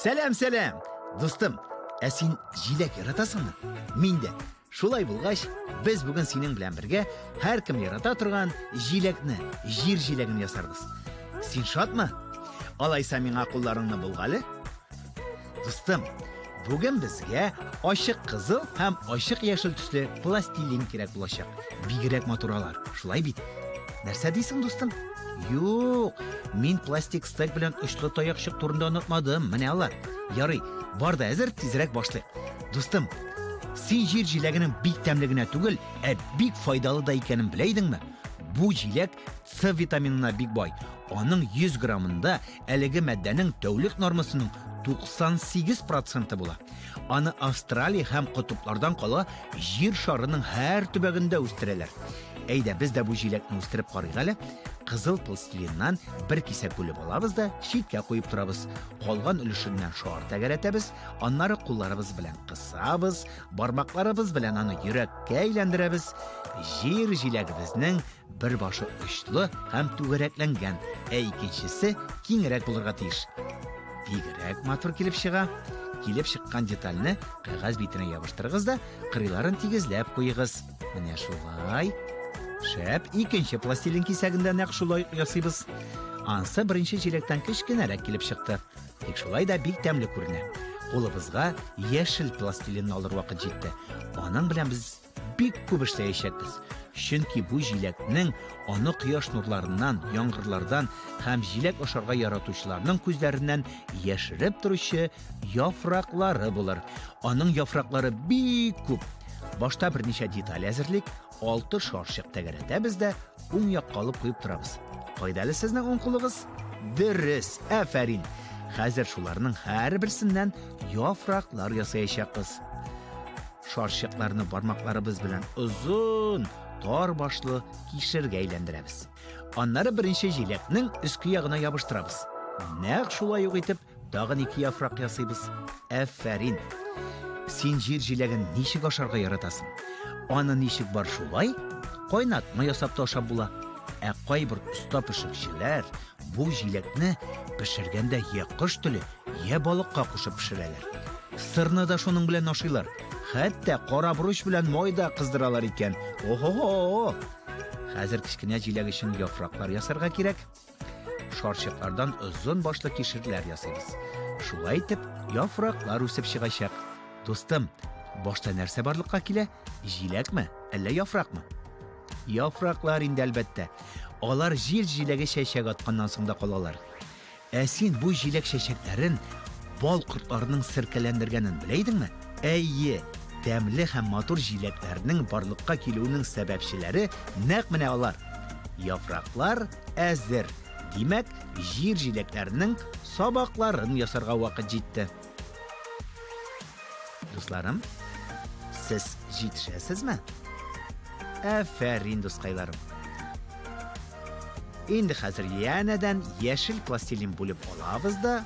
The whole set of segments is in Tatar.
Сәлам, сәлам! Дустым, ә син җиләк яратасыңмы? Мин дә. Шулай булгач, без бүген синең белән бергә һәркем ярата торган җиләкне, җир җиләген ясарбыз. Син шатмы? Алайса миңа кулларыңны болгале. Дустым, бүген безгә ачык кызыл һәм ачык яшел төсле пластилин кирәк булачак. Бигрәк матур алар, шулай бит? Нәрсә дисең, дустым? Юк, мин пластик стек белән очлы таякчык турында онытмадым. Менә алар. Ярый, бар да әзер, тизрәк башлыйк. Дустым, син җир җиләгенең бик тәмле генә түгел, ә бик файдалы да икәнен белә идеңме? Бу җиләк С витаминына бик бай. Аның 100 граммында әлеге матдәнең тәүлек нормасының 98 проценты була. Аны Австралия һәм котыплардан кала җир шарының һәр төбәгендә үстерәләр. Әйдә, без дә бу җиләкне үстереп карыйк әле. Кызыл пластилиннан бер кисәк бүлеп алабыз да читкә куеп торабыз. Калган өлешеннән шар тәгәрәтәбез, аннары кулларыбыз белән кысабыз, бармакларыбыз белән аны йөрәккә әйләндерәбез. Җир җиләгебезнең бер башы очлы һәм түгәрәкләнгән, ә икенчесе киңрәк булырга тиеш. Бигрәк матур килеп чыга. Килеп чыккан детальне кәгазь битенә ябыштырыгыз да, кырыйларын тигезләп куегыз. Менә шулай. Шәп, икенче пластилин кисәген дә нәкъ шулай ясыйбыз. Ансы беренче җиләктән кечкенәрәк килеп чыкты. Тик шулай да бик тәмле күренә. Кулыбызга яшел пластилинны алыр вакыт җитте. Аның белән без бик күп эшләячәкбез. Чөнки бу җиләкнең аны кояш нурларыннан, яңгырлардан һәм җиләк ашарга яратучыларның күзләреннән яшереп торучы яфраклары булыр. Аның яфраклары бик күп. Башта берничә деталь әзерлик, алты шарчык тәгәрәтәбез дә уң якка алып куеп торабыз. Кайда әле сезнең уң кулыгыз? Дөрес, афәрин! Хәзер шуларның һәрберсеннән яфраклар ясаячакбыз. Шарчыкларны бармакларыбыз белән озын, тар башлы кишергә әйләндерәбез. Аннары беренче җиләкнең өске ягына ябыштырабыз. Нәкъ шулай ук итеп тагын ике яфрак ясыйбыз. Афәрин! Син җир җиләген ничек ашарга яратасың? Аны ничек бар шулай, кайнатма ясап та ашап була. Ә кайбер оста пешекчеләр бу җиләкне пешергәндә я кош теле, я балыкка кушып пешерәләр. Сырны да шуның белән ашыйлар. Хәтта кара борыч белән май да кыздыралар икән. Охо-хо! Хәзер кечкенә җиләк өчен яфраклар ясарга кирәк. Шарчыклардан озын башлы кишерләр ясыйбыз. Шулай итеп, яфраклар үсеп чыгачак. Дустым, башта нәрсә барлыкка килә? Җиләкме, әллә яфракмы? Яфраклар инде, әлбәттә. Алар җир җиләге чәчәк атканнан соң да калалар. Ә син бу җиләк чәчәкләрен бал кортларының серкәләндергәнен белә идеңме? Әйе, тәмле һәм матур җиләкләрнең барлыкка килүенең сәбәпчеләре нәкъ менә алар. Яфраклар әзер. Димәк, җир җиләкләренең сабакларын ясарга вакыт җитте. Дусларым, сез җитешәсезме? Афәрин, дускайларым. Инде хәзер янәдән яшел пластилин бүлеп алабыз да,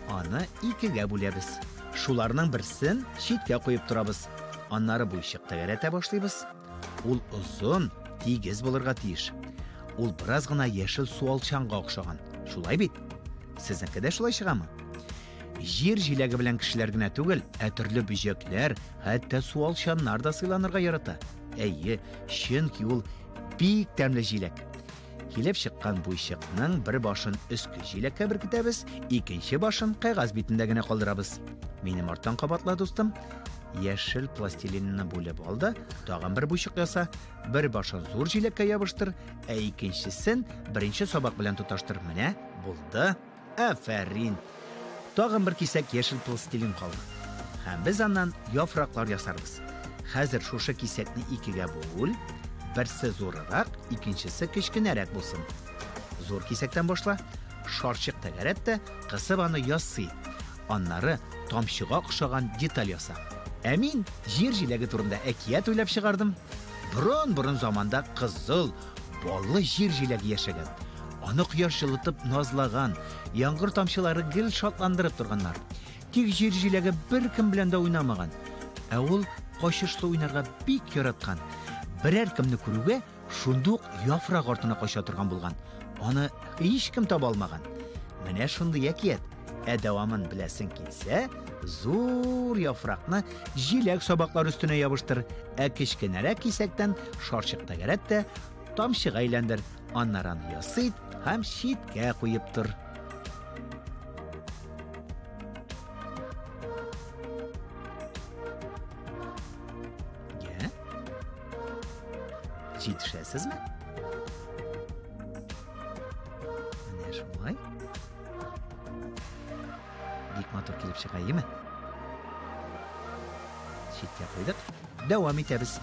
аны икегә бүләбез. Шуларның берсен читкә куеп торабыз. Аннары буйчык тәгәрәтә башлыйбыз. Ул озын, тигез булырга тиеш. Ул бераз гына яшел суалчанга охшаган. Шулай бит? Сезнеке дә шулай чыгамы? Җир җиләге белән кешеләр генә түгел, ә төрле бөҗәкләр, хәтта суалчаннар да сыйланырга ярата. Әйе, чөнки ул бик тәмле җиләк. Килеп чыккан буйчыкның бер башын өске җиләккә беркетәбез, икенче башын кәгазь битендә генә калдырабыз. Минем арттан кабатла, дустым. Яшел пластилинны бүлеп ал да, тагын бер буйчык яса. Бер башын зур җиләккә ябыштыр, ә икенчесен беренче сабак белән тоташтыр. Менә, булды. Афәрин! Тагын бер кисәк яшел пластилин калды. Һәм без аннан яфраклар ясарбыз. Хәзер шушы кисәкне икегә бүл. Берсе зурырак, икенчесе кечкенәрәк булсын. Зур кисәктән башла. Шарчык тәгәрәт тә, кысып аны ясый. Аннары тамчыга охшаган деталь яса. Ә мин җир җиләге турында әкият уйлап чыгардым. Борын-борын заманда кызыл, баллы җир җиләге яшәгән. Аны кояш җылытып назлаган, яңгыр тамчылары гел шатландырып торганнар. Тик җир җиләге беркем белән дә уйнамаган. Ә ул качышлы уйнарга бик яраткан. Берәр кемне күрүгә, шундук яфрак артына кача торган булган. Аны һичкем таба алмаган. Менә шундый әкият. Ә дәвамын беләсең килсә, зур яфракны җиләк сабаклары өстенә ябыштыр, ә кечкенәрәк кисәктән шарчык тәгәрәт тә тамчыга әйләндер. Аннары аны ясый һәм читкә куеп тор. Җитешәсезме? Менә шулай. Бик матур килеп чыга, әйеме? Читкә куйдык. Дәвам итәбез.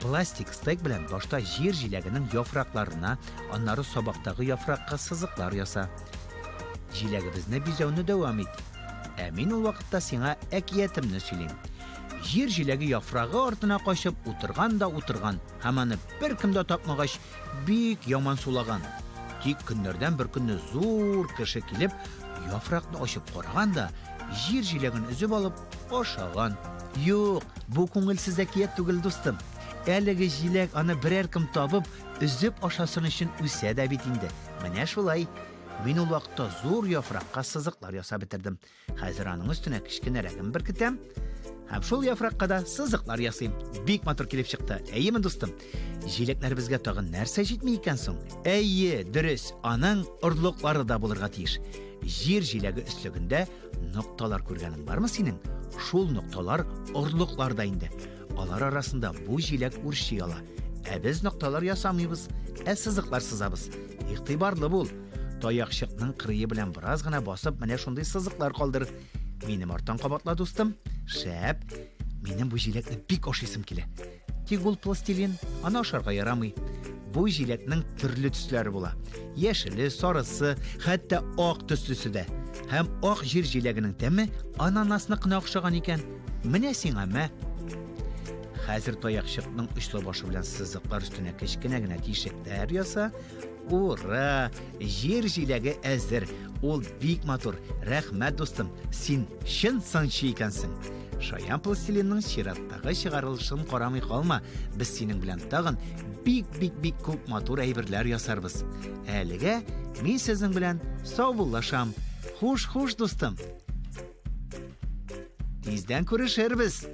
Пластик стек белән башта җир җиләгенең яфракларына, аннары сабактагы яфракка сызыклар яса. Җиләгебезне бизәүне дәвам ит. Ә мин ул вакытта сиңа әкиятемне сөйлим. Җир җиләге яфрагы артына качып утырган да утырган һәм аны беркем дә тапмагач, бик яман сулаган. Тик көннәрдән бер көнне зур кеше килеп, яфракны ачып караган да, җир җиләген өзеп алып, ашаган. Юк, бу күңелсез әкият түгел, дустым. Әлеге җиләк аны берәр кем табып, өзеп ашасын өчен үсә дә бит инде. Менә шулай. Мин ул вакытта зур яфракка сызыклар ясап бетердем. Хәзер аның өстенә кечкенәрәген беркетәм. Һәм шул яфракка да сызыклар ясыйм. Бик матур килеп чыкты. Әйеме, дустым? Җиләкләребезгә тагын нәрсә җитми икән соң? Әйе, дөрес, аның орлыклары да булырга тиеш. Җир җиләге өслегендә нокталар күргәнең бармы синең? Шул нокталар орлыклар да инде. Алар арасында бу җиләк үрчи ала. Ә без нокталар ясамыйбыз, ә сызыклар сызабыз. Игътибарлы бул. Таякчыкның кырые белән бераз гына басып, менә шундый сызыклар калдыр. Минем арттан кабатла, дустым. Шәп. Минем бу җиләкне бик ашыйсым килә. Тик ул пластилин, аны ашарга ярамый. Бу җиләкнең төрле төсләре була. Яшеле, сарысы, хәтта ак төслесе дә. Һәм ак җир җиләгенең тәме ананасныкына охшаган икән. Менә сиңа мә. Хәзер таякчыкның очлы башы белән сызыклар өстенә кечкенә генә тишекләр яса. Ура! Җир җиләге әзер. Ул бик матур. Рәхмәт, дустым. Син чын сынчы икәнсең. Шаян пластилинның чираттагы чыгарылышын карамый калма. Без синең белән тагын бик-бик-бик күп матур әйберләр ясарбыз. Әлегә мин сезнең белән саубуллашам. Хуш-хуш, дустым. Тиздән күрешербез.